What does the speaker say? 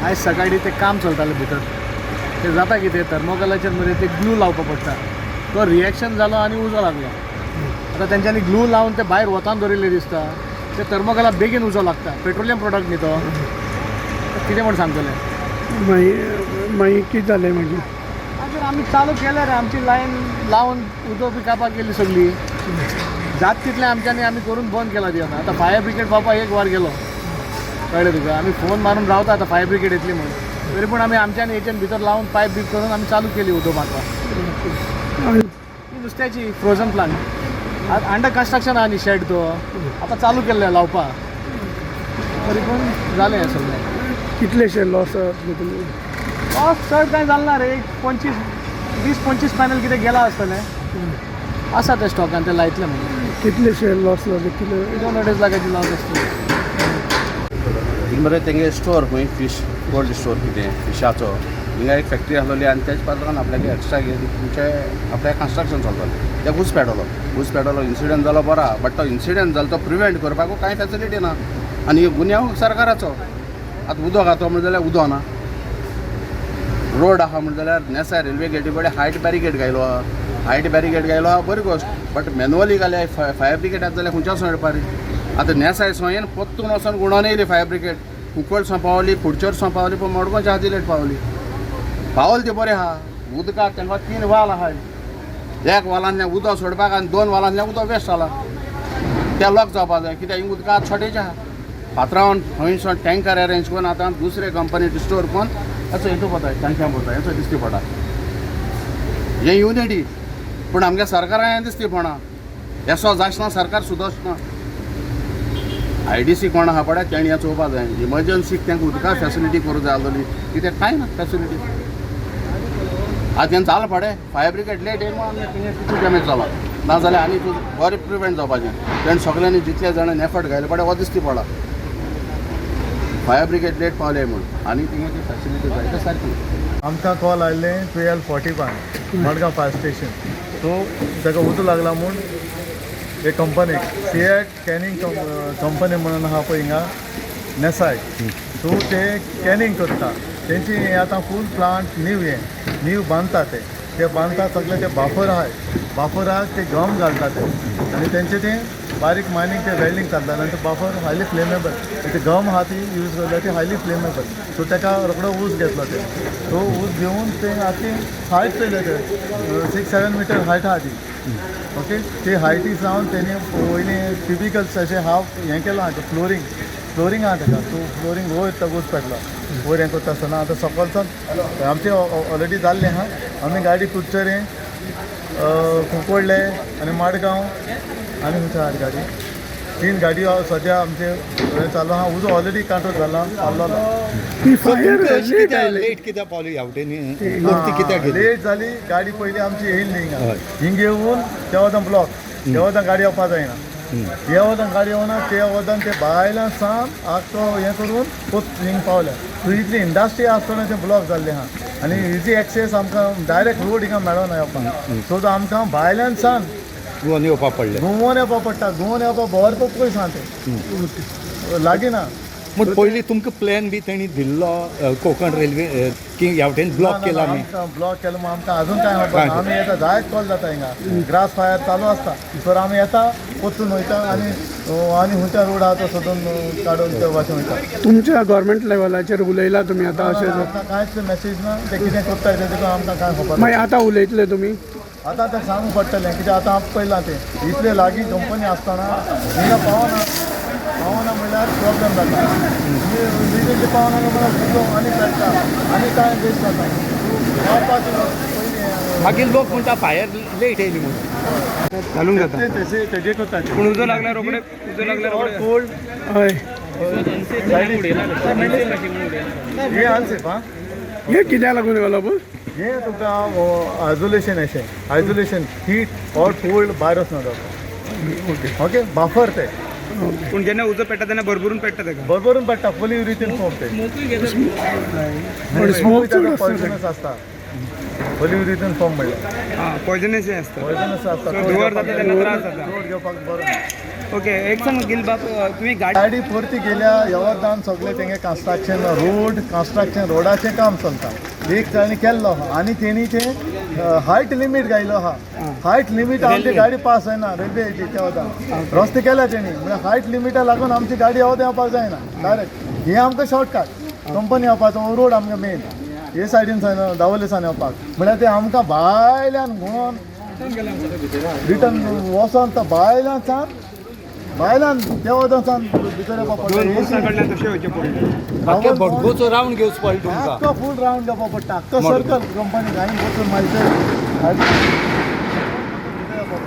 आयज सकाळीं तें काम चलतालें भितर. तें जाता कितें, थर्मोकोलाचेर मरे ते ग्लू लावपा पडटा. तो रिएक्शन जालो आनी उजो लागलो. आतां तेंच्यांनी ग्लू लावन ते भायर वतान दवरिल्लें दिसता. ते थर्मोकोला बेगीन उजो लागता. पेट्रोलियम प्रोडक्ट न्ही तो. कितें म्हण सांगतलें? मागीर मागीर कितें जालें मागीर? मागीर आमी चालू केलें रे. आमची लायन लावन उदक बी कापाक गेली सगळी. जात तितलें आमच्यांनी आमी करून बंद केला ती. आतां आतां फायर ब्रिगेड पावपाक एक वर गेलो, कळ्ळें तुका? आमी फोन मारून रावता आतां फायर ब्रिगेड येतली म्हणून. तरी पूण आमी आमच्यानी हेच्यान भितर लावन पायप बी करून आमी चालू केली उदक मारपाक. आनी ही नुस्त्याची फ्रोजन प्लांट अंडर कन्स्ट्रक्शन आहा न्ही शेड, तो आतां चालू केल्लें लावपाक. तरी पूण जालें हें सगळें. कितलेशे लॉस जातले तुमी? लॉस चड कांय जालें ना रे. एक 25, 20-25 पॅनल कितें गेला आसतलें. आसा ते स्टॉकान, ते लायतले म्हणून. कितलेशे लॉस जाले कितले? 2-2.5 लाखाची लॉस आसतली. मरे तेंगे स्टोर खंय फीश कोल्ड स्टोर कितें फिशाचो हिंगा एक फॅक्टरी आसलेली आनी तेज पात्रान आपल्याक एक्स्ट्रा तुमचे आपल्याक कन्स्ट्रक्शन चलतालें. ते घुस पेडलो, घुस पेडलो, इन्सिडंट जालो बरो आहा, बट तो इन्सिडंट जालो तो प्रिवेंट करपाक कांय फेसिलिटी ना आनी गुन्यांव सरकाराचो. आतां उदक आहा तो म्हणटा जाल्यार उदक ना. रोड आहा म्हणटा जाल्यार नेसाय रेल्वे गेटी कडेन हायट बॅरिगेड घायलो आहा. हायट बॅरिगेड घायलो आहा, बरी गोश्ट, बट मॅन्युअली घाल्या. फायर ब्रिगेड आसा जाल्यार खंयच्या वचोन हाडपा रे? आतां नेसाय सोयेन पोत्तून वचोन गुणोन येयली फायर ब्रिगेड. कुंकळ सावन पावली, खुडचेर सावन पावली, पूण मडगांवच्या हाती लेट पावली. पावल ती बरें आहा. उदकाक तांकां तीन वाल आहाय. एक वालांतल्यान उदक सोडपाक आनी दोन वालांतल्यान उदक वेस्ट जाला. ते लॉक जावपा जाय, कित्याक हिंग उदकाक शॉर्टेज आहा. पात्रांवान खंय टँकर अरेंज करून आतां दुसरे कंपनी स्टोर करून असो हेतू पडटा, तांकां पडटा, हेचो दिसती पडटा. हे युनिटी पूण आमगे सरकारान हें दिसती पडना. येसो जायना, सरकार सुदोसना. आयडीसी कोण आहा पळय, तेणी हें चोवपा जाय. इमर्जन्सीक तांकां उदका फेसिलिटी करूं जाय आसलेली. कित्याक कांय ना फेसिलिटी. आतां हें जालां पडे, फायर ब्रिगेड लेट येयली म्हणून आमगे तितू डॅमेज जाला. ना जाल्यार आनी तूं बरें प्रिवेंट जावपाचें. तेणें सगल्यांनी जितले जाणांनी एफर्ट घायले पडे, हो दिसती पडला. फायर ब्रिगेड लेट पावले म्हूण आनी थिंगा ती फेसिलिटी जाय ते सारकी. आमकां कॉल आयिल्ले 12:41 मडगांव फायर स्टेशन. सो ताका उजो लागला म्हूण एक कंपनीक, सिएट कॅनिंग कंपनी म्हणून आहा पळय हिंगा नेसाय. सो ते कॅनिंग करता. तेंची हें आतां फूल प्लांट नीव, हें नीव बांदता ते. ते बांदता सगळे ते बाफर आहाय, बाफराक ते गम घालता ते आनी तेंचे ते बारीक मायनींग ते वेल्डींग चलता आनी ते बाफर हायली फ्लेमेबल. ते गम आहा ती यूज करता ती हायली फ्लेमेबल. सो ताका रोकडो ऊस घेतलो ते. सो ऊस घेवन ते आतां हायट चोयले ते 6-7 मिटर हायट आहा ती. ओके, ती हायटी सावन तेणी वयली क्युबिकल्स अशें हाफ हें केलां आहा, फ्लोरींग, फ्लोरींग आहा ताका. सो फ्लोरींग वयर तो ऊस पेटलो. वयर हें करता आसतना आतां सकलसान आमचें ऑलरेडी जाल्लें आहा. आमी गाडी कुडचरें, कुंकळ्ळे आनी माडगांव आनी खंयच्या आहा गाडी, तीन गाडी सद्या आमचे हें चालू आहा. उजो ऑलरेडी कांट्रोल जाला, पावलोलो. ती फायर लेट आयले. लेट कित्याक पावली ह्या वटेन? परती कित्याक गेली? लेट जाली गाडी. पयली आमची येयल्ली हिंगा. हिंग येवन त्या वतान ब्लॉक, त्या वतान गाडी येवपा जायना. ह्या वतान गाडी येवना, त्या वतान ते भायल्यान सावन आख्खो हें करून पोत हिंग पावले. सो इतली इंडस्ट्री आसतना ते ब्लॉक जाल्ले आहा आनी इजी एक्सेस आमकां डायरेक्ट रोड हिंगा मेळना येवपाक. सो आमकां भायल्यान सावन घुंवोन येवपाक पडलें. घुंवोन येवपा पडटा. घुंवोन येवपा भरपूर पयस आहा तें, लागीं ना. पूण पयलीं तुमकां प्लॅन बी तेणी दिल्लो कोंकण रेल्वे की ह्या वटेन ब्लॉक केला आमी? ब्लॉक केलो म्हूण आमकां अजून कांय खबर ना. आमी येता, जायत कॉल जाता हिंगा. ग्रास फायर चालू आसता तर आमी येता, परतून वयता आनी आनी खंयच्या रोड आहा तो सोदून काडून ते भाशेन वयता. तुमच्या गव्हर्मेंट लेवलाचेर उलयला तुमी आतां अशें? आमकां कांयच मॅसेज ना. ते कितें करताय तें देखून आमकां कांय खबर ना. मागीर आतां उलयतले तुमी? आतां तें सांगूंक पडटलें, कित्याक आतां आमकां पळयलां तें इतले लागीं कंपनी आसतना हिंगा पावना. पावना म्हणल्यार प्रॉब्लेम जाता. इमिजिएटली पावना म्हणल्यार उदक आनी पेट्टा आनी टायम वेस्ट जाता. पावपाक पयलीं. मागीर लोक म्हणटा फायर लेट येयली म्हणून. घालूंक जाता. ते तेजे तेजे करता. पूण उजो लागल्यार रोखडे, उजो लागल्यार रोखडे. कोल्ड. हय. हे अनसेफ हा. हे कित्याक लागून घालप? हे तुका आयसोलेशन, अशें आयसोलेशन, हीट ऑर कोल्ड भायर वचना जावपाक. ओके. ओके, बाफर ते. पूण जेन्ना उजो पेट्टा तेन्ना भरभरून पेट्टा ताका. भरभरून पडटा, पॉलियुरिथेन फोम ते. पण स्मोक चड आसता. पॉयझनस आसता पॉलियुरिथेन फोम म्हणल्यार. हां, पॉयजनस आसता. पॉयझनस आसता. So, धुंवर जाता तेन्ना त्रास जाता. धुंवर घेवपाक बरो न्ही. ओके, एक सांग गिल बाब, तुमी गाडी गाडी परती गेल्या येवरदान सगळें तेंगे कन्स्ट्रक्शन रोड कन्स्ट्रक्शन रोडाचें काम चलता. एक ताणी केल्लो आहा आनी तेणी तें हायट लिमीट घायलो आहा. हायट लिमीट आमची गाडी पास जायना रेल्वेची. त्या वतान रस्ते केल्या तेणी, म्हळ्यार हायट लिमिटा लागून आमची गाडी येवत येवपाक जायना डायरेक्ट. हे आमकां शॉर्टकट कंपनी येवपाचो रोड आमकां मेन हे सायडीन सान दावोले सान येवपाक, म्हळ्यार ते आमकां भायल्यान घुंवोन रिटर्न वचोन तो भायल्यान सान भायल्यान त्या वतान सान भितर येवपाक दोन पडटा. कडल्यान तशें वयचें पडलें. आख्खे भटगोचो रावंड घेवचो पडलो तुमकां. आख्खो फूल रावंड घेवपा पडटा, आख्खो सर्कल कंपनी घालून वचून मागीर.